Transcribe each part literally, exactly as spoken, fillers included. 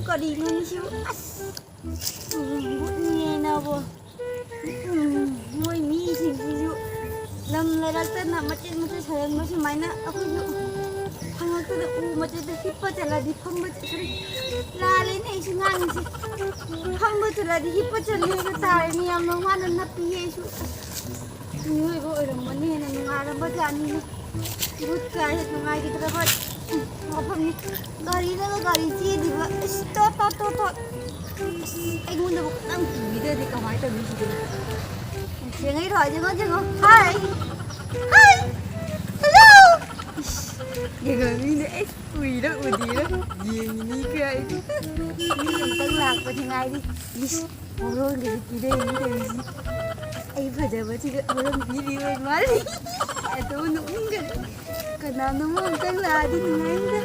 ꯀꯔꯤꯅꯣ ꯁꯤꯕꯨ? ꯑꯁ, ꯎꯝ, ꯕꯨꯠꯅꯦꯅꯕꯣ꯫ ꯎꯝ, ꯃꯣꯏ ꯃꯤꯁꯤꯡꯁꯤꯁꯨ ꯂꯝ ꯂꯩꯔꯛꯇꯅ ꯃꯆꯦꯠ ꯃꯆꯦꯠ ꯁꯥꯖꯟꯕ ꯁꯨꯃꯥꯏꯅ ꯑꯩꯈꯣꯏꯁꯨ ꯐꯪꯉꯛꯇꯅ ꯎ ꯃꯆꯦꯠꯇ ꯍꯤꯞꯄ ꯆꯠꯂꯗꯤ ꯐꯝꯕ ꯆꯠ-, ꯁꯣꯔꯤ, ꯂꯥꯜꯂꯦꯅꯦ ꯑꯩꯁꯨ ꯉꯥꯡꯉꯤꯁꯦ꯫ ꯐꯝꯕ ꯆꯠꯂꯗꯤ ꯍꯤꯞꯄ ꯆꯠꯂꯦ ꯍꯥꯏꯕ ꯇꯥꯔꯦꯅꯦ꯫ ꯌꯥꯝꯅ ꯋꯥꯅ ꯅꯞꯄꯤꯌꯦ ꯑꯩꯁꯨ꯫ ꯑꯁ, ꯃꯤꯑꯣꯏꯕ ꯑꯣꯏꯔꯝꯕꯅ ꯍꯦꯟꯅ ꯅꯨꯡꯉꯥꯏꯔꯝꯕ ꯖꯥꯠꯅꯤꯅꯦ꯫ ꯚꯨꯠ ꯀꯥꯏꯁꯦ ꯅꯨꯡꯉꯥꯏꯈꯤꯗ꯭ꯔꯕ ꯃꯐꯝꯅꯤ꯫ ꯒꯥꯔꯤꯅꯒ ꯒꯥꯔꯤ ꯆꯦꯜꯂꯤꯕ꯫ ꯑꯁ, ꯇꯣꯠ, ꯇꯣꯠ, ꯇꯣꯠ, ꯇꯣꯠ꯫ ꯑꯁ, ꯑꯩꯉꯣꯟꯗꯕꯨ ꯈꯤꯇꯪ ꯀꯤꯕꯤꯗ꯭ꯔꯗꯤ ꯀꯃꯥꯏꯅ ꯇꯧꯅꯤ ꯁꯤꯗꯤ? ꯌꯦꯡꯉꯛꯏꯔꯣ? ꯌꯦꯡꯉꯣ, ꯌꯦꯡꯉꯣ꯫ ꯍꯥꯏ! ꯍꯥꯏ! ꯍꯜꯂꯣ! ꯏꯁ, ꯌꯦꯡꯉꯝꯃꯤꯅꯦ꯫ ꯑꯩ ꯀꯨꯏꯔ ꯎꯗꯦꯅ ꯌꯦꯡꯉꯤꯅꯤ ꯀꯥꯏ꯫ ꯃꯤ ꯑꯝꯇꯪ ꯂꯥꯛꯄꯗꯤ ꯉꯥꯏꯔꯤ꯫ ꯏꯁ, ꯍꯧꯗꯣꯡꯒꯤꯗꯤ ꯄꯤꯔꯛꯏꯅꯤ ꯇꯧꯔꯤꯁꯤ꯫ ꯑꯩ ꯐꯖꯕꯁꯤꯒ ꯍꯧꯗꯣꯡ ꯄꯤꯔꯤ ꯑꯣꯏ ꯃꯥꯜꯂꯤ꯫ ꯑꯗꯣ ꯅꯣꯛꯅꯤꯡꯒꯅꯤ꯫ ꯀꯅꯥꯅꯣꯝ ꯑꯝꯇꯪ ꯂꯥꯛꯑꯗꯤ ꯅꯨꯡꯉꯥꯏꯅꯤꯗ꯫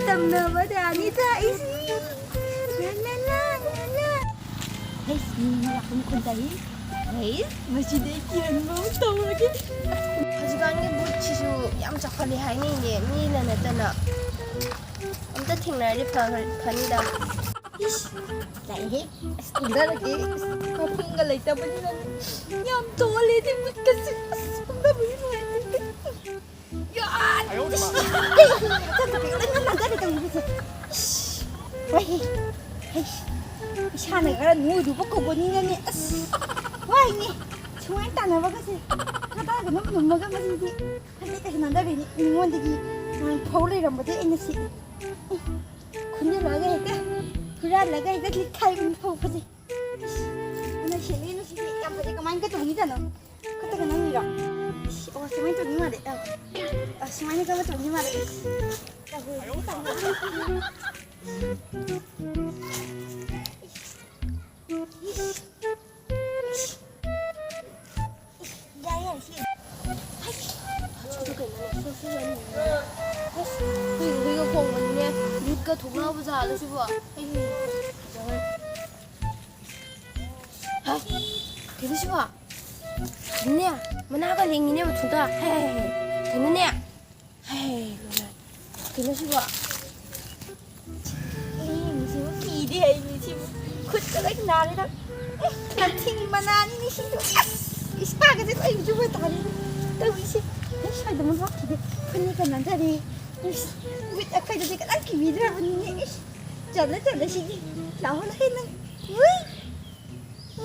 ꯇꯝꯅꯕ ꯌꯥꯅꯤꯗ ꯑꯩꯁꯤ꯫ ꯂꯥ, ꯂꯥ, ꯂꯥ, ꯂꯥ, ꯂꯥ꯫ ꯍꯩꯁ, ꯃꯤ ꯂꯥꯛꯄ ꯃꯈꯣꯟ ꯇꯥꯏꯌꯦ꯫ ꯍꯩꯁ, ꯃꯁꯤꯗꯤ ꯑꯩ ꯀꯤꯍꯟꯕ ꯑꯃ ꯇꯧꯔꯒꯦ꯫ ꯍꯧꯖꯤꯛꯀꯥꯟꯒꯤ ꯕꯨꯠꯁꯤꯁꯨ ꯌꯥꯝ ꯆꯥꯎꯈꯠꯂꯦ ꯍꯥꯏꯅꯩꯅꯦ, ꯃꯤꯅ ꯅꯠꯇꯅ꯫ ꯑꯝꯇ ꯊꯦꯡꯅꯔꯗꯤ ꯐ-, ꯐꯅꯤꯗ꯫ ꯏꯁ, ꯂꯥꯛꯑꯦꯍꯦ꯫ ꯑꯁ, ꯀꯨꯝꯊꯔꯒꯦ꯫ ꯑꯁ, ꯃꯐꯝꯒ ꯂꯩꯇꯕꯅꯤꯅ ꯌꯥꯝ ꯇꯣꯜꯂꯦꯅꯦ ꯃꯤꯠꯀꯁꯦ꯫ ꯑꯁ, ꯀꯨꯝꯊꯕꯒꯤ ꯅꯨꯡꯉꯥꯏꯇꯦ꯫ ꯌꯥ! ꯑꯌꯣ ꯃꯥ꯫ ꯏꯁ! ꯀꯩꯅꯣ ꯅꯪ ꯅꯥꯟꯊꯔꯦ ꯇꯧꯔꯤꯕꯁꯦ? ꯏꯁ! ꯋꯥꯏꯍꯦ꯫ ꯍꯩꯁ! ꯏꯁꯥꯅ ꯈꯔ ꯅꯣꯏꯔꯨꯕ ꯀꯧꯕꯅꯤꯅꯅꯦ꯫ ꯑꯁ! ꯋꯥꯏꯅꯦ꯫ ꯁꯨꯃꯥꯏꯅ ꯇꯥꯟꯅꯕꯒꯁꯦ꯫ ꯈꯗꯥꯡꯒ ꯅꯝ ꯂꯨꯝꯃꯒ ꯃꯁꯤꯗꯤ꯫ ꯍꯟꯗꯛ ꯀꯩꯁꯨ ꯅꯥꯟꯊꯔꯤꯅꯤ꯫ ꯃꯤꯉꯣꯟꯗꯒꯤ ꯅꯍꯥꯟ ꯐꯧ ꯂꯩꯔꯝꯕꯗꯤ ꯑꯩꯅ ꯁꯤ ꯈꯨꯟꯖꯤꯜꯂꯒ ꯍꯦꯛꯇ ꯍꯨꯔꯥꯜꯂꯒ ꯍꯦꯛꯇ ꯂꯤꯠꯈꯥꯏꯕꯅꯤ ꯐꯧꯕꯁꯦ꯫ ꯑꯁ! ꯅꯨꯡꯁꯤꯠꯂꯤ, ꯅꯨꯡꯁꯤꯠꯂꯤ꯫ ꯌꯥꯝ ꯐꯖꯩ꯫ ꯀꯃꯥꯏꯅ ꯇꯧꯅꯤꯖꯥꯠꯅꯣ? ꯈꯨꯠꯇꯒ ꯅꯝꯃꯤꯔꯣ? ꯏꯁ, ꯑꯣ, ꯁꯨꯃꯥꯏꯅ ꯇꯧꯅꯤ ꯃꯥꯜꯂꯦ꯫ ꯑ, ꯑ, ꯁꯨꯃꯥꯏꯅ ꯀꯃꯥꯏꯅ ꯇꯧꯅꯤ ꯃꯥꯜꯂꯦ꯫ ꯏꯁ, ꯇꯧꯍꯧꯔꯁꯤ, ꯇꯧꯍꯧꯔꯁꯤ꯫ ꯏꯁ, ꯏꯁ, ꯏꯁ, ꯌꯥꯔꯦ, ꯌꯥꯔꯦ, ꯁꯤ꯫ ꯍꯩ, ꯍꯧꯖꯤꯛꯀꯤꯗꯣ ꯀꯩꯅꯣꯅꯦ? ꯁꯣ-, ꯁꯣ-, ꯁꯣ-, ꯁꯣ-, ꯑꯁ, ꯍꯨꯏ, ꯍꯨꯏꯒ ꯈꯣꯡꯕꯅꯤꯅꯦ꯫ ꯃꯤꯠꯀ ꯊꯣꯛꯅꯕ ꯖꯥꯠꯂꯣ ꯁꯤꯕꯣ? ꯑꯩ ꯐꯖꯔꯦ꯫ ꯍꯥ? ꯀꯩꯅꯣ ꯁꯤꯕꯣ? ꯀꯩꯅꯣꯅꯦ? ꯃꯅꯥꯒ ꯂꯦꯡꯉꯤꯅꯦ ꯃꯊꯟꯇ꯫ ꯍꯦ, ꯍꯦ, ꯍꯦ꯫ ꯀꯩꯅꯣꯅꯦ? ꯍꯦ, ꯀꯩꯅꯣ ꯁꯤꯕꯣ? ꯑꯩ ꯌꯦꯡꯉꯤꯁꯤꯕꯣ? ꯑꯩ ꯅꯥꯔꯦꯗ꯫ ꯑꯦ, ꯅꯥꯊꯤꯡ ꯃꯅꯥꯅꯤꯅꯦ ꯁꯤꯁꯨ꯫ ꯑꯁ, ꯏꯁꯥꯒꯁꯦ ꯂꯣꯏ ꯖꯨꯕ ꯇꯥꯔꯦ꯫ ꯇꯧꯔꯤꯁꯦ꯫ ꯑꯩ ꯁ꯭ꯋꯥꯏꯗ ꯑꯃ ꯂꯥꯛꯈꯤꯒꯦ꯫ ꯐꯅꯦꯛꯀ ꯅꯥꯟꯊꯔꯦ꯫ ꯑꯁ, ꯕꯤꯠ ꯑꯩꯈꯣꯏꯗꯗꯤ ꯀꯅꯥꯝ ꯀꯤꯕꯤꯗ꯭ꯔꯕꯅꯤꯅꯦ꯫ ꯏꯁ, ꯆꯠꯂꯦ, ꯆꯠꯂꯦ ꯁꯤꯗꯤ꯫ ꯂꯥꯛꯑꯣ, ꯂꯥꯛꯑꯣ ꯅꯪ꯫ ꯎꯏ,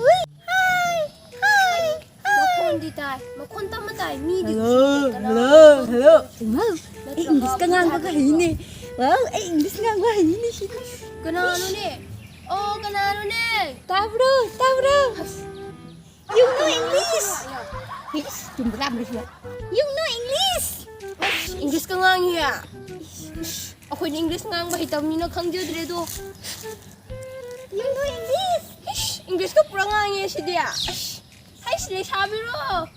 ꯎꯏ, ꯍꯥꯏ, ꯍꯥꯏ, ꯍꯥꯏ꯫ ꯃꯈꯣꯟꯗꯤ ꯇꯥꯏ꯫ ꯃꯈꯣꯟ ꯇꯞꯅ ꯇꯥꯏ꯫ ꯃꯤꯗꯤ ꯍꯜꯂꯣ, ꯀꯅꯥ ꯍꯜꯂꯣ, ꯍꯜꯂꯣ꯫ ꯏꯃꯥ, ꯑꯩ ꯅꯠꯇ꯭ꯔꯒ ꯏꯪꯂꯤꯁꯀ ꯉꯥꯡꯕꯒ ꯍꯩꯅꯦ꯫ ꯋꯥꯎ, ꯑꯩ ꯏꯪꯂꯤꯁ ꯉꯥꯡꯕ ꯍꯩꯅꯤꯅꯦ ꯁꯤꯗꯤ꯫ ꯀꯅꯥꯅꯣꯅꯦ? ꯑꯣ, ꯀꯅꯥꯅꯣꯅꯦ? ꯇꯥꯕ꯭ꯔꯣ? ꯇꯥꯕ꯭ꯔꯣ? ꯑꯁ꯫ You know English? ꯏꯁ, ꯆꯨꯝꯕ꯭ꯔꯥ ꯌꯦꯡꯕ꯭ꯔꯥ ꯁꯤꯕꯣ? You know English? ꯑꯁ, ꯏꯪꯂꯤꯁꯀ ꯉꯥꯡꯉꯤꯌꯦ꯫ ꯏꯁ, ꯑꯩꯈꯣꯏꯗꯤ ꯏꯪꯂꯤꯁ ꯉꯥꯡꯕ ꯍꯩꯇꯕꯅꯤꯅ ꯈꯪꯖꯗ꯭ꯔꯦꯗꯣ꯫ You know English? ꯏꯁ, ꯏꯪꯂꯤꯁꯀ ꯄꯨꯔꯥ ꯉꯥꯡꯉꯦ ꯁꯤꯗꯤ꯫ ꯑꯁ, ꯍꯩꯁ, ꯂꯩꯁꯥꯕꯤꯔꯣ?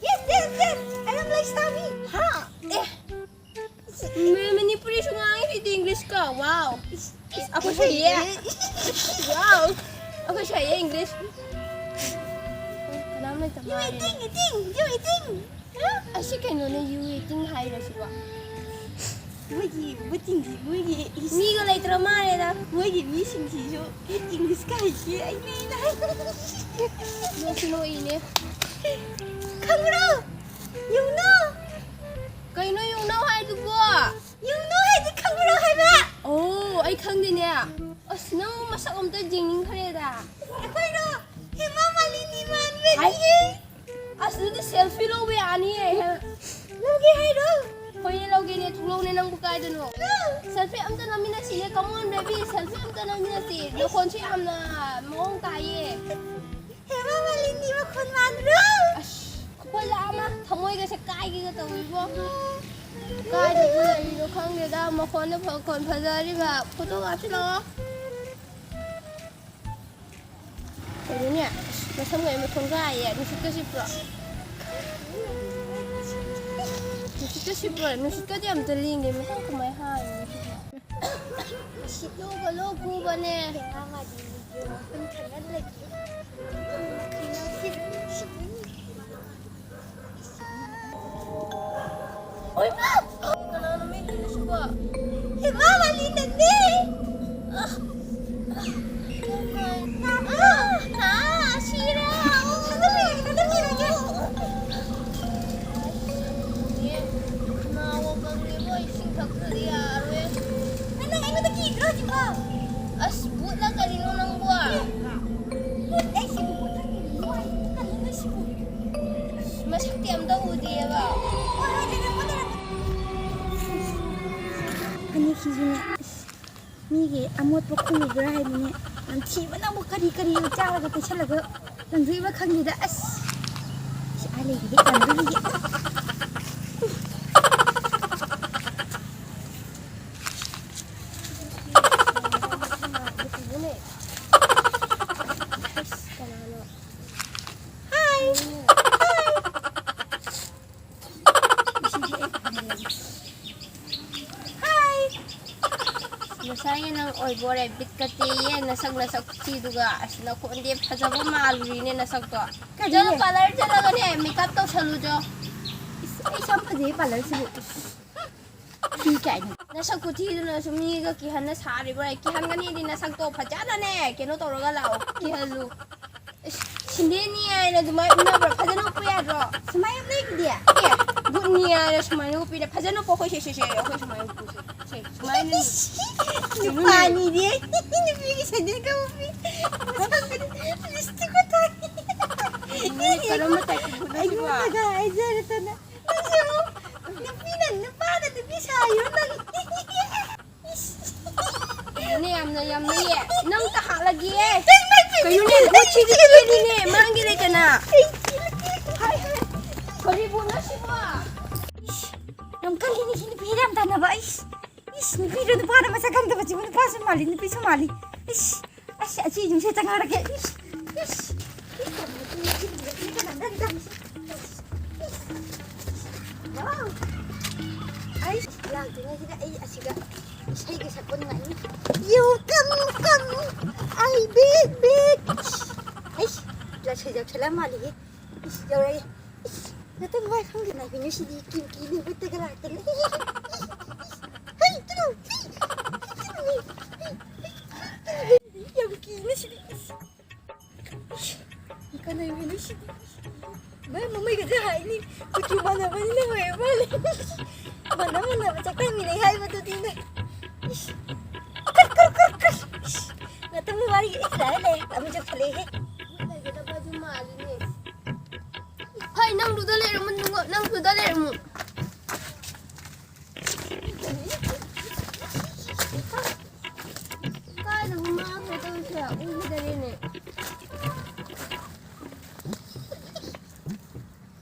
Yes, yes, yes, I am ꯂꯩꯁꯥꯕꯤ꯫ ꯍꯥ? ꯑꯦ, ꯃ-, ꯃꯅꯤꯄꯨꯔꯤꯁꯨ ꯉꯥꯡꯉꯤ ꯁꯤꯗꯤ ꯏꯪꯂꯤꯁꯀ꯫ ꯋꯥꯎ꯫ ꯏꯁ, ꯏꯁ, ꯑꯩꯈꯣꯏꯁꯨ ꯍꯩꯌꯦ꯫ ꯋꯥꯎ꯫ ꯑꯩꯈꯣꯏꯁꯨ ꯍꯩꯌꯦ ꯏꯪꯂꯤꯁ꯫ ꯀꯅꯥꯝ ꯂꯩꯇ ꯃꯥꯜꯂꯦ꯫ You eating, eating, you eating. ꯑꯁꯤ ꯀꯩꯅꯣꯅꯦ, you eating ꯍꯥꯏꯔꯣ ꯁꯤꯕꯣ? ꯃꯣꯏꯒꯤ ꯕꯨꯇꯤꯡꯒꯤ, ꯃꯣꯏꯒꯤ ꯃꯤꯒ ꯂꯩꯇ꯭ꯔ ꯃꯥꯜꯂꯦꯗ꯫ ꯃꯣꯏꯒꯤ ꯃꯤꯁꯤꯡꯁꯤꯁꯨ ꯏꯪꯂꯤꯁꯀ ꯍꯩꯇꯦ, ꯑꯩꯅ ꯑꯩꯅ ꯍꯥꯏ꯫ ꯅꯣꯛꯁꯨ ꯅꯣꯛꯏꯅꯦ꯫ ꯈꯪꯕ꯭ꯔꯣ? You know? ꯀꯩꯅꯣ you know ꯍꯥꯏꯗꯨꯕꯣ? You know ꯍꯥꯏꯗꯤ ꯈꯪꯕ꯭ꯔꯣ ꯍꯥꯏꯕ? ꯑꯣ, ꯑꯩ ꯈꯪꯗꯦꯅꯦ꯫ ꯑꯁ, ꯅꯪ ꯃꯁꯛ ꯑꯝꯇ ꯌꯦꯡꯅꯤꯡꯈ꯭ꯔꯦꯗ꯫ ꯑꯩꯈꯣꯏꯔꯣ? ꯍꯦꯃꯥ ꯃꯥꯂꯤꯅꯤ ꯃꯥꯟꯕꯒꯤ꯫ ꯑꯁ, ꯑꯗꯨꯗꯤ ꯁꯦꯜꯐꯤ ꯂꯧꯕ ꯌꯥꯅꯤꯌꯦ꯫ ꯂꯧꯒꯦ ꯍꯥꯏꯔꯣ? ꯍꯣꯏꯅꯦ, ꯂꯧꯒꯦꯅꯦ, ꯊꯣꯛꯂꯛꯎꯅꯦ, ꯅꯪꯕꯨ ꯀꯥꯏꯗꯅꯣ? ꯁꯦꯜꯐꯤ ꯑꯝꯇ ꯅꯝꯃꯤꯟꯅꯁꯤꯅꯦ, come on baby, ꯁꯦꯜꯐꯤ ꯑꯝꯇ ꯅꯝꯃꯤꯟꯅꯁꯤ꯫ ꯅꯈꯣꯟꯁꯨ ꯌꯥꯝꯅ ꯃꯑꯣꯡ ꯇꯥꯏꯌꯦ꯫ ꯍꯦꯃꯥ ꯃꯥꯂꯤꯅꯤ ꯃꯈꯣꯟ ꯃꯥꯟꯕ꯭ꯔꯣ? ꯑꯁ, ꯑꯩꯈꯣꯏ ꯂꯥꯛꯑꯃ ꯊꯃꯣꯏꯒꯁꯦ ꯀꯥꯏꯒꯦꯒ ꯇꯧꯋꯤꯕꯣ꯫ ꯀꯥꯏꯗꯕꯨ ꯂꯩꯔꯤꯅꯣ ꯈꯪꯗꯦꯗ, ꯃꯈꯣꯟꯅ ꯐ-, ꯈꯣꯟ ꯐꯖꯔꯤꯕ꯫ ꯐꯣꯇꯣ ꯀꯥꯞꯁꯤꯜꯂꯛꯑꯣ꯫ ꯀꯩꯅꯣꯅꯦ? ꯑꯁ, ꯃꯁꯝꯒ ꯑꯩ ꯃꯊꯣꯡ ꯀꯥꯏꯌꯦ꯫ ꯅꯨꯡꯁꯤꯠꯀ ꯁꯤꯠꯄ꯭ꯔꯣ? ꯅꯨꯡꯁꯤꯠꯀ ꯁꯤꯠꯄ꯭ꯔꯣ? ꯅꯨꯡꯁꯤꯠꯀꯗꯤ ꯑꯝꯇ ꯂꯦꯡꯗꯦ꯫ ꯃꯊꯪ ꯀꯃꯥꯏ ꯍꯥꯡꯉꯤꯅꯣ ꯁꯤꯕꯣ? ꯅꯨꯡꯁꯤꯠꯂꯣꯒ ꯂꯣ ꯈꯨꯕꯅꯦ꯫ ꯑꯣꯏꯃꯥ! ꯀꯅꯥꯅꯣ ꯃꯤ ꯇꯨꯔꯤꯁꯤꯕꯣ? ꯍꯦꯃꯥ ꯃꯥꯂꯤꯅꯅꯦ! ꯑꯁ, ꯚꯨꯠꯂ ꯀꯔꯤꯅꯣ ꯅꯪꯕꯣ? ꯃꯁꯛꯇꯤ ꯑꯝꯇ ꯎꯗꯦꯕ꯫ ꯐꯅꯦꯛꯁꯤꯁꯨꯅꯦ, ꯑꯁ, ꯃꯤꯒꯤ ꯑꯃꯣꯠꯄ ꯈꯨꯜꯂꯨꯕ꯭ꯔꯥ ꯍꯥꯏꯗꯤꯅꯦ, ꯅꯝꯊꯤꯕꯅꯕꯨ ꯀꯔꯤ ꯀꯔꯤ ꯆꯥꯔꯒ ꯇꯩꯁꯜꯂꯒ ꯂꯪꯊꯣꯛꯏꯕ ꯈꯪꯗꯦꯗ꯫ ꯑꯁ, ꯁꯤ ꯑꯥ ꯂꯩꯔꯤꯒꯦ, ꯇꯥꯟꯅꯔꯤꯒꯦ꯫ ꯀꯅꯥꯅꯣ? ꯍꯥꯏ! ꯍꯥꯏ! ꯉꯁꯥꯏꯒꯤ ꯅꯪ ꯑꯣꯏꯕꯣꯔꯦ, ꯕꯤꯠꯀ ꯇꯦꯛꯑꯦ, ꯅꯁꯛ, ꯅꯁꯛ ꯈꯨꯊꯤꯗꯨꯒ꯫ ꯑꯁ, ꯅꯈꯣꯟꯗꯤ ꯐꯖꯕ ꯃꯥꯜꯂꯨꯔꯤꯅꯦ ꯅꯁꯛꯇꯣ꯫ ꯀꯔꯤ? ꯆꯠꯂꯣ, ꯄꯥꯔꯂꯔ ꯆꯠꯂꯒꯅꯦ, ꯃꯦꯀꯞ ꯇꯧꯁꯜꯂꯨꯆꯣ꯫ ꯏꯁ, ꯑꯩ ꯁꯝ ꯐꯖꯩ ꯄꯥꯔꯂꯔꯁꯤꯕꯨ꯫ ꯏꯁ, ꯊꯤ ꯀꯥꯏꯅ꯫ ꯅꯁꯛ ꯈꯨꯊꯤꯗꯨꯅꯁꯨ ꯃꯤꯒ ꯀꯤꯍꯟꯅ ꯁꯥꯔꯤꯕ꯭ꯔꯣ? ꯀꯤꯍꯟꯒꯅꯤꯗꯤ ꯅꯁꯛꯇꯣ ꯐꯖꯅꯅꯦ, ꯀꯩꯅꯣ ꯇꯧꯔꯒ ꯂꯥꯛꯑꯣ, ꯀꯤꯍꯜꯂꯨ꯫ ꯏꯁ, ꯁꯤꯟꯗꯦꯅꯤ ꯍꯥꯏꯅ ꯑꯗꯨꯃꯥꯏꯅ ꯎꯅꯕ꯭ꯔꯣ? ꯐꯖꯅ ꯎꯞꯄ ꯌꯥꯗ꯭ꯔꯣ? ꯁꯨꯃꯥꯏꯅ ꯎꯞꯅꯩꯗꯨꯗꯤ꯫ ꯑꯦ, ꯕꯨꯠꯅꯤ ꯍꯥꯏꯅ ꯁꯨꯃꯥꯏꯅ ꯎꯞꯄꯤꯅꯦ꯫ ꯐꯖꯅ ꯎꯞꯄꯣ, ꯑꯩꯈꯣꯏ ꯁꯦ, ꯁꯦ, ꯁꯦ, ꯑꯩꯈꯣꯏ ꯁꯨꯃꯥꯏꯅ ꯎꯞꯄꯨꯁꯦ꯫ ꯁꯦ, ꯁꯨꯃꯥꯏꯅ꯫ ꯏꯁ, ꯅꯨꯄꯥꯅꯤꯗꯤ꯫ ꯅꯨꯄꯤꯒꯤ ꯁꯦꯟꯗꯜꯒ ꯎꯞꯄꯤ꯫ ꯃꯁꯛꯇꯨꯗꯤ ꯂꯤꯞꯁꯇꯤꯛꯀ ꯊꯥꯏ꯫ ꯅꯣꯏ ꯀꯔꯝꯕ ꯇꯥꯏꯞꯀꯤ ꯕꯨꯠꯅꯣ ꯁꯤꯕꯣ? ꯑꯩꯉꯣꯟꯗꯒ ꯍꯥꯏꯖꯔꯗꯅ꯫ ꯅꯪꯁꯨ ꯅꯨꯄꯤꯅ, ꯅꯨꯄꯥꯅ ꯅꯨꯄꯤ ꯁꯥꯏꯔꯣ ꯅꯪ? ꯀꯩꯅꯣꯅꯦ, ꯌꯥꯝꯅ, ꯌꯥꯝꯅ ꯌꯦ-, ꯅꯪ ꯇ ꯍꯥꯠꯂꯒꯦ꯫ ꯀꯩꯅꯣꯅꯦ, ꯄꯣꯠꯁꯤꯗꯤ ꯄꯤꯔꯅꯤꯅꯦ, ꯃꯥꯡꯒꯦ ꯂꯩꯇꯅ꯫ ꯍꯥꯏ, ꯍꯥꯏ, ꯀꯔꯤꯕꯨꯅꯣ ꯁꯤꯕꯣ? ꯏꯁ, ꯌꯥꯝ ꯀꯜꯂꯤꯅꯦ ꯁꯤ ꯅꯨꯄꯤꯁꯦ ꯌꯥꯝ ꯇꯟꯅꯕ꯫ ꯏꯁ, ꯏꯁ, ꯅꯨꯄꯤꯔ ꯅꯨꯄꯥꯔ ꯃꯁꯛ ꯈꯪꯗꯕꯁꯤꯕꯨ, ꯅꯨꯄꯥꯁꯨ ꯃꯥꯜꯂꯤ, ꯅꯨꯄꯤꯁꯨ ꯃꯥꯜꯂꯤ꯫ ꯏꯁ, ꯑꯁ, ꯑꯁꯤ ꯌꯨꯝꯁꯦ ꯆꯪꯉꯛꯑꯒꯦ꯫ ꯏꯁ, ꯏꯁ, ꯏꯁ, ꯀꯅꯥ ꯆꯪꯉꯤꯁꯦ? ꯋꯥꯎ! ꯑꯩ ꯂꯥꯛꯇ꯭ꯔꯤꯉꯩꯁꯤꯗ ꯑꯩ ꯑꯁꯤꯗ ꯏꯁꯩꯒ ꯁꯛꯄ ꯅꯨꯡꯉꯥꯏꯅꯤ꯫ You come, come, I big, big. ꯍꯩꯁ, ꯂꯥꯏꯁꯣꯏ ꯌꯥꯎꯁꯜꯂ ꯃꯥꯜꯂꯤꯍꯦ꯫ ꯏꯁ, ꯌꯧꯔꯛꯑꯦ꯫ ꯏꯁ, ꯅꯇꯪ ꯋꯥꯏ ꯈꯪꯗꯦ ꯅꯥꯏꯕꯤꯅ ꯁꯤꯗꯤ ꯀꯤꯝ ꯀꯤꯅꯤ ꯍꯨꯠꯇꯒ ꯂꯥꯛꯇꯅ꯫ ꯍꯩ, ꯆꯠꯂꯣ, ꯍꯩ, ꯍꯩ, ꯆꯠꯂꯣ, ꯍꯩ, ꯍꯩ, ꯌꯥꯝ ꯀꯤꯅ ꯁꯤꯗꯤ꯫ ꯏꯁ꯫ ꯀꯅꯥ ꯃꯤꯅꯣ ꯁꯤꯗꯤ? ꯃꯥꯏ ꯃꯃꯩꯒꯁꯦ ꯍꯥꯏꯅꯤ, ꯀꯨꯆꯨ ꯃꯥꯟꯅꯕꯅꯤꯅ ꯑꯣꯏꯔ ꯃꯥꯜꯂꯦ꯫ ꯃꯥꯟꯅ ꯃꯥꯟꯅꯕ ꯆꯥꯛ ꯇꯥꯃꯤꯟꯅꯩ ꯍꯥꯏꯕꯗꯨꯗꯤꯅꯦ꯫ ꯏꯁ, ꯀꯔꯤ ꯑꯩ ꯏꯁ ꯂꯥꯛꯑꯦ ꯂꯩ, ꯑꯃꯨꯛ ꯆꯠꯈꯠꯂꯛꯑꯦꯍꯦ꯫ ꯂꯩꯒꯗꯕ ꯑꯗꯨ ꯃꯥꯜꯂꯤꯅꯦ꯫ ꯍꯩ, ꯅꯪꯗꯨꯗ ꯂꯩꯔꯝꯃꯨ, ꯅꯪꯗꯨꯗ ꯂꯩꯔꯝꯃꯨ꯫ ꯀꯥꯏꯗꯕꯨ ꯃꯥꯡꯈ꯭ꯔꯦ ꯇꯧꯔꯤꯁꯦ? ꯎꯈꯤꯗꯔꯦꯅꯦ꯫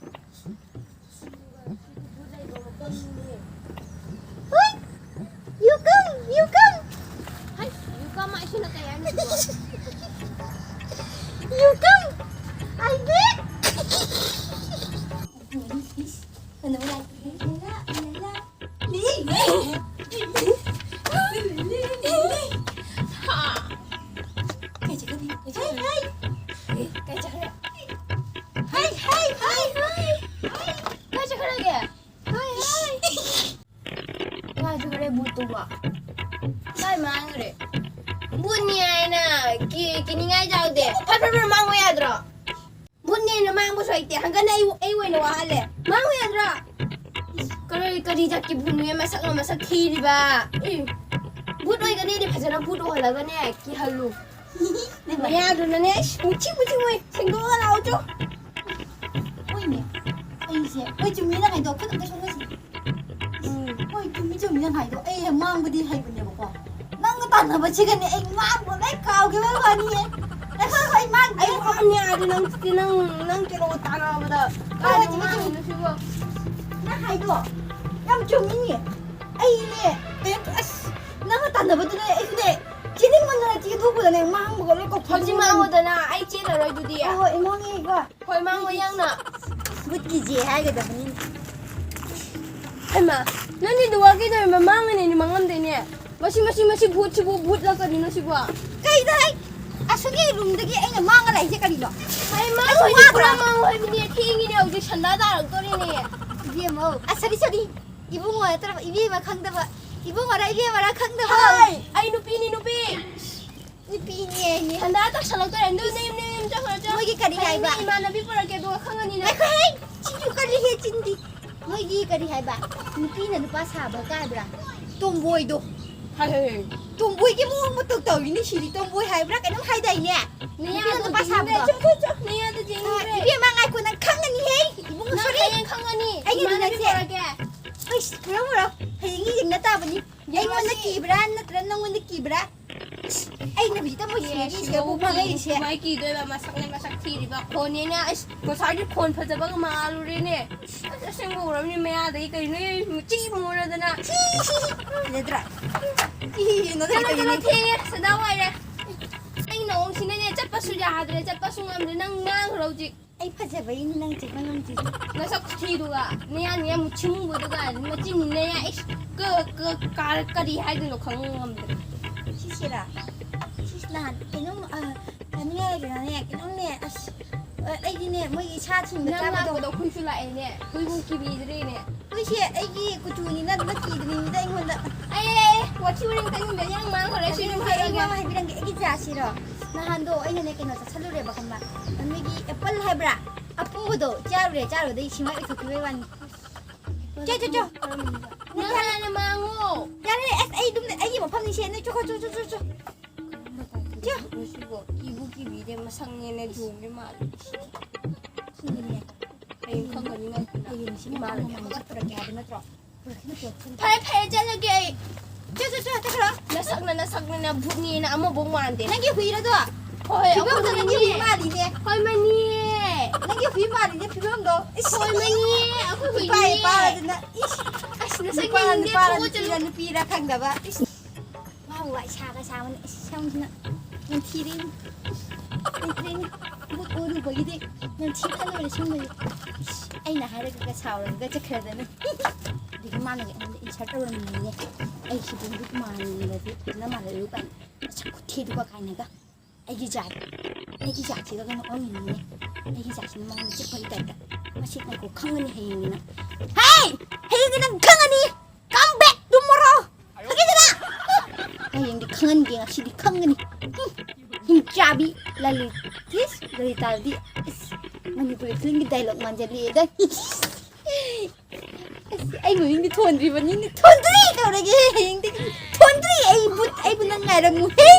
ꯍꯨꯏ! You come! You come! ꯍꯩ, you come ꯍꯥꯏꯁꯤꯅ ꯀꯩ ꯍꯥꯏꯅꯣ? You come! I back! ꯀꯥꯏ ꯆꯠꯈ꯭ꯔꯦ? ꯀꯥꯏ ꯆꯠꯈ꯭ꯔꯦ? ꯀꯥꯏ ꯆꯠꯈ꯭ꯔꯦ? ꯍꯩ, ꯍꯩ, ꯍꯩ, ꯍꯩ, ꯍꯩ꯫ ꯀꯥꯏ ꯆꯠꯈ꯭ꯔꯒꯦ? ꯍꯩ, ꯍꯩ꯫ ꯀꯥꯏ ꯆꯠꯈ꯭ꯔꯦ ꯚꯨꯠꯇꯨꯕꯣ? ꯀꯥꯏ ꯃꯥꯡꯈ꯭ꯔꯦ? ꯚꯨꯠꯅꯤ ꯍꯥꯏꯅ ꯀꯤ-, ꯀꯤꯅꯤꯡꯉꯥꯏ ꯌꯥꯎꯗꯦ꯫ ꯐꯠ ꯐꯠ ꯐꯠ ꯃꯥꯡꯉꯨ ꯌꯥꯗ꯭ꯔꯣ? ꯚꯨꯠꯅꯦꯅ ꯃꯥꯡꯕꯁꯨ ꯍꯩꯇꯦ꯫ ꯍꯪꯒꯠꯅ ꯑꯩ, ꯑꯩ ꯑꯣꯏꯅ ꯋꯥꯍꯜꯂꯦ꯫ ꯃꯥꯡꯉꯨ ꯌꯥꯗ꯭ꯔꯣ? ꯀꯔꯤ, ꯀꯔꯤ ꯖꯥꯠꯀꯤ ꯚꯨꯠꯅꯣꯍꯦ? ꯃꯁꯛꯅ ꯃꯁꯛ ꯊꯤꯔꯤꯕ꯫ ꯏ, ꯚꯨꯠ ꯑꯣꯏꯒꯅꯤꯗꯤ ꯐꯖꯅ ꯚꯨꯠ ꯑꯣꯏꯍꯜꯂꯒꯅꯦ, ꯀꯤꯍꯜꯂꯨ꯫ ꯃꯌꯥꯗꯨꯅꯅꯦ, ꯑꯩꯁ, ꯃꯨꯁꯤ, ꯃꯨꯁꯤ, ꯃꯣꯏ ꯁꯦꯡꯗꯣꯛꯑ ꯂꯥꯛꯑꯣ ꯆꯣ꯫ ꯍꯣꯏꯅꯦ, ꯑꯩꯁꯦ, ꯍꯣꯏ, ꯆꯨꯝꯃꯤ ꯅꯪ ꯍꯥꯏꯗꯣ, ꯈꯨꯠ ꯑꯝꯇ ꯁꯣꯛꯅꯁꯤ꯫ ꯎꯝ꯫ ꯍꯣꯏ, ꯆꯨꯝꯃꯤ, ꯆꯨꯝꯃꯤ ꯅꯪ ꯍꯥꯏꯗꯣ꯫ ꯑꯩ ꯍꯦꯛ ꯃꯥꯡꯕꯗꯤ ꯍꯩꯕꯅꯦꯕꯀꯣ꯫ ꯅꯪꯒ ꯇꯥꯟꯅꯕꯁꯤꯒꯅꯦ ꯑꯩ ꯃꯥꯡꯕ ꯂꯣꯏ ꯀꯥꯎꯈꯤꯕ ꯋꯥꯅꯤꯍꯦ꯫ ꯉꯥꯏꯈꯣ, ꯉꯥꯏꯈꯣ, ꯑꯩ ꯃꯥꯡꯗꯦ꯫ ꯑꯩ ꯋꯥꯅꯤ ꯍꯥꯏꯗꯤ ꯅꯪ, ꯅꯪ, ꯅꯪ ꯀꯩꯅꯣ ꯇꯥꯟꯅꯕꯗ ꯍꯣꯏ, ꯀꯥꯏꯗ ꯆꯨꯝꯃꯤ, ꯆꯨꯝꯃꯤ꯫ ꯃꯥꯡꯉꯤꯅꯣ ꯁꯤꯕꯣ? ꯅꯪ ꯍꯥꯏꯗꯣ ꯌꯥꯝ ꯆꯨꯝꯃꯤꯅꯦ꯫ ꯑꯩꯅꯦ, ꯀꯩꯝꯇ, ꯑꯁ, ꯅꯪꯒ ꯇꯥꯟꯅꯕꯗꯨꯅꯦ ꯑꯩꯁꯨꯅꯦ ꯆꯦꯟꯅꯤꯡꯃꯟꯗꯅ ꯆꯦꯟꯊꯣꯛꯄꯗꯅꯦ ꯃꯥꯡꯕꯒ ꯂꯣꯏ ꯀꯥꯎꯊꯣꯛꯈꯤꯕꯅꯦ꯫ ꯍꯧꯖꯤꯛ ꯃꯥꯡꯉꯣꯗꯅ ꯑꯩ ꯆꯦꯜꯂꯔꯣꯏ ꯑꯗꯨꯗꯤ꯫ ꯍꯣꯏ, ꯍꯣꯏ, ꯏꯃꯥꯡꯉꯦ ꯑꯩꯀꯣ꯫ ꯍꯣꯏ, ꯃꯥꯡꯉꯣ ꯌꯥꯡꯅ꯫ ꯕꯨꯠꯀꯤ ꯖꯦ ꯍꯥꯏꯒꯗꯕꯅꯤꯅꯦ꯫ ꯍꯩꯃꯥ, ꯅꯪꯗꯤ ꯗꯨꯋꯥ ꯀꯩꯗꯧꯔꯤꯃ ꯃꯥꯡꯉꯅꯤꯅꯦ, ꯃꯥꯡꯉꯝꯗꯣꯏꯅꯦ꯫ ꯃꯁꯤ, ꯃꯁꯤ, ꯃꯁꯤ ꯚꯨꯠꯁꯤꯕꯨ, ꯚꯨꯠꯂ ꯀꯔꯤꯅꯣ ꯁꯤꯕꯣ? ꯀꯩꯅꯣ ꯍꯥꯏ? ꯑꯁꯨꯛ ꯌꯥꯝ ꯔꯨꯝꯗꯒꯤ ꯑꯩꯅ ꯃꯥꯡꯉ ꯂꯥꯛꯏꯁꯦ ꯀꯔꯤꯅꯣ? ꯑꯩ ꯃꯥꯡꯉꯣꯏꯗꯤ ꯄꯨꯔꯥ ꯃꯥꯡꯉꯣ ꯍꯥꯏꯕꯅꯦ, ꯊꯦꯡꯉꯤꯅꯦ, ꯍꯧꯖꯤꯛ ꯁꯟꯗꯥ ꯇꯥꯔꯛꯇꯣꯔꯤꯅꯦ꯫ ꯏꯕꯦꯝꯃꯧ, ꯑ, ꯁꯣꯔꯤ, ꯁꯣꯔꯤ꯫ ꯏꯕꯨꯡꯉꯣ ꯅꯠꯇ꯭ꯔꯕ ꯏꯕꯦꯝꯃ ꯈꯪꯗꯕ? ꯏꯕꯨꯡꯉꯣꯔ ꯏꯕꯦꯝꯃꯔ ꯈꯪꯗꯕ? ꯍꯥꯏ, ꯑꯩ ꯅꯨꯄꯤꯅꯤ, ꯅꯨꯄꯤ꯫ ꯅꯨꯄꯤꯅꯦ ꯍꯥꯏꯅꯦ꯫ ꯍꯟꯗ ꯇꯥꯁꯜꯂꯛꯇꯣꯔꯦ꯫ ꯅꯌꯨꯝ, ꯅꯌꯨꯝ, ꯅꯌꯨꯝ ꯆꯠꯈ꯭ꯔꯣ, ꯆꯠꯈ꯭ꯔꯣ꯫ ꯃꯣꯏꯒꯤ ꯀꯔꯤ ꯍꯌꯦꯡ ꯍꯥꯏꯕ? ꯅꯪ ꯏꯃꯥꯟꯅꯕꯤ ꯄꯨꯔꯛꯀꯦ, ꯑꯗꯨꯒ ꯈꯪꯉꯅꯤ ꯅꯪ꯫ ꯉꯥꯏꯈꯣꯍꯦ! ꯆꯤꯟꯁꯨ ꯀꯜꯂꯤꯍꯦ, ꯆꯤꯟꯗꯤ꯫ ꯃꯣꯏꯒꯤ ꯀꯔꯤ ꯍꯥꯏꯕ? ꯅꯨꯄꯤꯅ ꯅꯨꯄꯥ ꯁꯥꯕ ꯀꯥꯏꯕ꯭ꯔꯥ? ꯇꯣꯝꯕꯣꯏꯗꯣ꯫ ꯇꯣꯝꯕꯣꯏꯒꯤ ꯃꯑꯣꯡ ꯃꯇꯧ ꯇꯧꯔꯤꯅꯦ ꯁꯤꯗꯤ꯫ ꯇꯣꯝꯕꯣꯏ ꯍꯥꯏꯕ꯭ꯔꯥ ꯀꯩꯅꯣꯝ ꯍꯥꯏꯗꯥꯏꯅꯦ? ꯅꯌꯥꯗꯣ ꯅꯨꯄꯥ ꯁꯥꯕꯗꯣ꯫ ꯆꯣ, ꯆꯣ, ꯆꯣ, ꯅꯌꯥꯗꯣ ꯌꯦꯡꯅꯤꯡꯗ꯭ꯔꯦ꯫ ꯏꯕꯦꯝꯃ, ꯉꯥꯏꯈꯣ, ꯅꯪ ꯈꯪꯒꯅꯤꯍꯦ꯫ ꯏꯕꯨꯡꯉꯣ, ꯅꯪ ꯁꯣꯔꯤ꯫ ꯍꯌꯦꯡ ꯈꯪꯒꯅꯤ꯫ ꯑꯩꯒꯤ ꯏꯃꯥꯟꯅꯕꯤ ꯅꯪꯁꯦ ꯄꯨꯔꯛꯀꯦ꯫ ꯑꯩꯁ, ꯄꯨꯔꯛꯎ, ꯄꯨꯔꯛꯎ꯫ ꯍꯌꯦꯡ ꯌꯦꯡꯅ ꯇꯥꯕꯅꯤ꯫ ꯌꯦꯡꯉꯁꯤ꯫ ꯑꯩꯉꯣꯟꯗ ꯀꯤꯕ꯭ꯔꯥ ꯅꯠꯇ꯭ꯔ ꯅꯪꯉꯣꯟꯗ ꯀꯤꯕ꯭ꯔꯥ? ꯑꯩꯅ ꯍꯧꯖꯤꯛꯇ ꯃꯣꯏ ꯁꯤꯔꯒꯤ ꯁꯤꯗꯕꯨ ꯁꯤꯗꯕꯨ ꯐꯪꯉꯛꯏꯁꯦ꯫ ꯀꯃꯥꯏ ꯀꯤꯗꯣꯏꯕ? ꯃꯁꯛꯅꯦ ꯃꯁꯛ ꯊꯤꯔꯤꯕ, ꯈꯣꯟꯅꯦꯅ꯫ ꯑꯁ, ꯉꯁꯥꯏꯗꯤ ꯈꯣꯟ ꯐꯖꯕꯒ ꯃꯥꯜꯂꯨꯔꯦꯅꯦ꯫ ꯑꯁ, ꯑꯁꯦꯡꯕ ꯎꯔꯕꯅꯤ ꯃꯌꯥꯗꯒꯤ ꯀꯩꯅꯣ ꯃꯨꯆꯤ ꯃꯨꯔꯗꯅ꯫ ꯁꯤ, ꯁꯤ, ꯁꯤ꯫ ꯐꯖꯗ꯭ꯔꯥ? ꯏ, ꯅꯣꯏ ꯆꯠꯂꯣ, ꯆꯠꯂꯣ, ꯀꯩꯅꯣ? ꯊꯦꯡꯉꯦ, ꯁꯗꯥ ꯋꯥꯏꯔꯦ꯫ ꯑꯩ ꯅꯥꯎꯁꯤꯅꯅꯦ, ꯆꯠꯄꯁꯨ ꯌꯥꯗ꯭ꯔꯦ, ꯆꯠꯄꯁꯨ ꯉꯝꯗ꯭ꯔꯦ꯫ ꯅꯪ ꯉꯥꯡꯈ꯭ꯔꯣ ꯍꯧꯖꯤꯛ꯫ ꯑꯩ ꯐꯖꯕꯩꯅꯤ ꯅꯪ ꯆꯦꯟꯕ ꯉꯝꯗ꯭ꯔꯤꯁꯦ꯫ ꯅꯁꯛ ꯈꯨꯊꯤꯗꯨꯒ, ꯅꯌꯥ ꯅꯌꯥ ꯃꯨꯠꯁꯤꯟꯕꯗꯨꯒ, ꯃꯆꯤꯟ ꯅꯌꯥ ꯏꯁ ꯀ-, ꯀ-, ꯀ-, ꯀꯔꯤ ꯍꯥꯏꯗꯣꯏꯅꯣ ꯈꯪꯕ ꯉꯝꯗ꯭ꯔꯦ꯫ ꯁꯤꯁꯤꯔꯥ? ꯁꯤꯁꯤ ꯅꯍꯥꯟ ꯀꯩꯅꯣꯝ, ꯑ, ꯆꯥꯅꯤꯡꯉꯥꯏ ꯂꯩꯔꯛꯑꯦ, ꯀꯩꯅꯣꯝꯅꯦ, ꯑꯁ, ꯑ, ꯑꯩꯗꯤꯅꯦ, ꯃꯣꯏꯒꯤ ꯁꯥ ꯊꯤꯟꯕ ꯅꯪ ꯆꯥꯕꯗꯣ꯫ ꯂꯥꯛꯄꯗꯣ ꯑꯩꯈꯣꯏꯁꯨ ꯂꯥꯛꯑꯦꯅꯦ, ꯑꯩꯈꯣꯏꯕꯨ ꯀꯤꯕꯤꯗ꯭ꯔꯦꯅꯦ꯫ ꯍꯨꯏꯁꯦ ꯑꯩꯒꯤ ꯀꯨꯆꯨꯅꯤꯅ ꯑꯗꯨꯅ ꯀꯤꯗ꯭ꯔꯤꯅꯤꯗ ꯑꯩꯉꯣꯟꯗ꯫ ꯑꯦ, ꯑꯦ, ꯑꯦ, ꯋꯥꯊꯤ ꯋꯥꯔꯦꯝ ꯇꯥꯅꯤꯡꯗꯦ, ꯌꯥꯝ ꯉꯥꯡꯈ꯭ꯔꯦ ꯁꯤ ꯑꯗꯨ ꯑꯗꯨꯝ ꯍꯥꯏꯔꯒ꯫ ꯑꯩ ꯋꯥ ꯑꯃ ꯍꯥꯏꯕꯤꯔꯝꯒꯦ, ꯑꯩꯒꯤ ꯖꯥꯠꯁꯤꯔꯣ? ꯅꯍꯥꯟꯗꯣ ꯑꯩꯅꯅꯦ ꯀꯩꯅꯣ ꯆꯥꯁꯜꯂꯨꯔꯦꯕ ꯈꯪꯕ꯭ꯔꯥ? ꯅꯣꯏꯒꯤ apple ꯍꯥꯏꯕ꯭ꯔꯥ? ꯑꯄꯨꯕꯗꯣ ꯆꯥꯔꯨꯔꯦ, ꯆꯥꯔꯨꯕꯗꯩ ꯁꯤꯡꯃꯥꯏ ꯑꯣꯏꯊꯣꯛꯈꯤꯕꯩ ꯋꯥꯅꯤ꯫ ꯆꯣ, ꯆꯣ, ꯆꯣ꯫ ꯅꯪ ꯍꯥꯟꯅ ꯃꯥꯡꯉꯣ꯫ ꯌꯥꯔꯦ, ꯑꯁ, ꯑꯩ ꯑꯗꯨꯝ, ꯑꯩꯒꯤ ꯃꯐꯝꯅꯤ ꯁꯦ, ꯅꯣꯏ ꯆꯣ, ꯆꯣ, ꯆꯣ, ꯆꯣ, ꯆꯣ꯫ ꯀꯔꯝꯕ ꯇꯥꯏꯞꯇ ꯆꯣ꯫ ꯁꯤꯕꯣ? ꯀꯤꯕꯨ ꯀꯤꯕꯤꯗꯦ, ꯃꯁꯛꯅꯦꯅ ꯌꯣꯡꯉꯦ ꯃꯥꯜꯂꯦ꯫ ꯁꯤꯅꯤꯅꯦ꯫ ꯍꯌꯦꯡ ꯈꯪꯒꯅꯤ ꯅꯪ꯫ ꯍꯌꯦꯡ ꯁꯤ ꯏꯃꯥꯅ ꯏꯃꯥꯅ ꯍꯧꯒꯠꯄꯤꯔꯛꯀꯦ ꯍꯥꯏꯕ ꯅꯠꯇ꯭ꯔꯣ? ꯐꯔꯦ, ꯐꯔꯦ, ꯆꯠꯂꯒꯦ ꯑꯩ꯫ ꯆꯣ, ꯆꯣ, ꯆꯣ, ꯆꯠꯈ꯭ꯔꯣ꯫ ꯅꯁꯛꯅ, ꯅꯁꯛꯅ ꯅꯕꯨꯛꯅꯦꯅ ꯑꯃꯐꯥꯎ ꯃꯥꯟꯗꯦ꯫ ꯅꯪꯒꯤ ꯍꯨꯏꯔꯗꯣ? ꯍꯣꯏ, ꯐꯤꯕꯝꯗꯣ ꯑꯩꯈꯣꯏ ꯅꯪꯒꯤ ꯍꯨꯏ ꯍꯨꯏꯅꯦ꯫ ꯃꯥꯜꯂꯤꯅꯦ꯫ ꯍꯣꯏ, ꯃꯅꯤꯌꯦ꯫ ꯅꯪꯒꯤ ꯍꯨꯏ ꯃꯥꯜꯂꯤꯅꯦ ꯐꯤꯕꯝꯗꯣ꯫ ꯏꯁ꯫ ꯍꯣꯏ, ꯃꯅꯤꯌꯦ, ꯑꯩꯈꯣꯏ ꯅꯨꯄꯥ ꯍꯨꯏꯅꯦ꯫ ꯅꯨꯄꯥꯗꯨꯅ꯫ ꯏꯁ꯫ ꯑꯁ, ꯅꯁꯛ ꯅꯨꯄꯥ ꯌꯦꯡꯅꯤꯡꯗꯦ, ꯅꯨꯄꯥꯔ ꯊꯣꯛꯑꯣ, ꯆꯠꯂꯣ꯫ ꯅꯨꯄꯤꯔ ꯅꯨꯄꯤꯔ ꯈꯪꯗꯕ꯫ ꯏꯁ꯫ ꯋꯥꯕꯨ ꯋꯥꯏ ꯁꯥꯒ ꯁꯥꯕꯅ꯫ ꯏꯁ, ꯁꯝꯁꯤꯅ ꯅꯝꯊꯤꯔꯦꯅꯦ꯫ ꯅꯝꯊꯤꯔꯦꯅꯦ꯫ ꯃꯨꯠ ꯑꯣꯏꯔꯨꯕꯒꯤꯗꯤ ꯅꯝꯊꯤꯕꯅ ꯂꯣꯏꯔꯦ ꯁꯤꯒꯨꯝꯕꯁꯦ꯫ ꯏꯁ, ꯑꯩꯅ ꯍꯥꯏꯔꯒ ꯁꯥꯎꯔꯒ ꯆꯠꯈ꯭ꯔꯗꯅꯤ꯫ ꯑꯗꯒꯤ ꯃꯥꯅꯒ ꯑꯩꯉꯣꯟꯗ insult ꯇꯧꯔꯝꯃꯤꯅꯦ꯫ ꯑꯩ ꯁꯤꯗꯤ ꯃꯤꯠ ꯃꯥꯟꯗꯗꯤ ꯐꯖꯅ ꯃꯥꯜꯍꯜꯂꯨ ꯀꯥꯏꯅ꯫ ꯃꯁꯛ ꯈꯨꯊꯤꯗꯨꯒ ꯀꯥꯏꯅꯒ꯫ ꯑꯩꯒꯤ ꯖꯥꯠ, ꯑꯩꯒꯤ ꯖꯥꯠꯁꯤꯒ ꯀꯩꯅꯣ ꯑꯣꯟꯅꯤꯡꯉꯤꯅꯦ꯫ ꯑꯩꯒꯤ ꯖꯥꯠꯁꯤꯅ ꯃꯉꯣꯟꯗ ꯆꯤꯛꯄꯒꯤ ꯇꯥꯏꯞꯇ꯫ ꯃꯁꯤ ꯉꯥꯏꯈꯣ, ꯈꯪꯒꯅꯤ ꯍꯌꯦꯡꯗꯤ ꯅꯪ꯫ ꯍꯦ! ꯍꯌꯦꯡꯗꯤ ꯅꯪ ꯈꯪꯒꯅꯤ! Come back tomorrow! ꯈꯪꯉꯦꯗꯅ? ꯍꯌꯦꯡꯗꯤ ꯈꯪꯍꯟꯒꯦ, ꯉꯁꯤꯗꯤ ꯈꯪꯒꯅꯤ꯫ ꯍꯨꯝ, ꯍꯤꯡꯆꯥꯕꯤ ꯂꯂꯤꯠ꯫ ꯏꯁ, ꯂꯂꯤꯇꯥꯗꯤ, ꯏꯁ, ꯃꯅꯤꯄꯨꯔꯤ filmꯒꯤ dialogue ꯃꯥꯟꯖꯜꯂꯛꯑꯦꯗ꯫ ꯑꯁ, ꯑꯩ ꯃꯃꯤꯡꯗꯤ ꯊꯣꯟꯗ꯭ꯔꯤꯕꯅꯤꯅꯦ꯫ ꯊꯣꯟꯗ꯭ꯔꯤ ꯇꯧꯔꯒꯦ ꯍꯌꯦꯡꯗꯒꯤ꯫ ꯊꯣꯟ- ꯑꯩꯕꯨ ꯑꯩꯕꯨ ꯅꯪ ꯉꯥꯏꯔꯝꯃꯨꯍꯦ꯫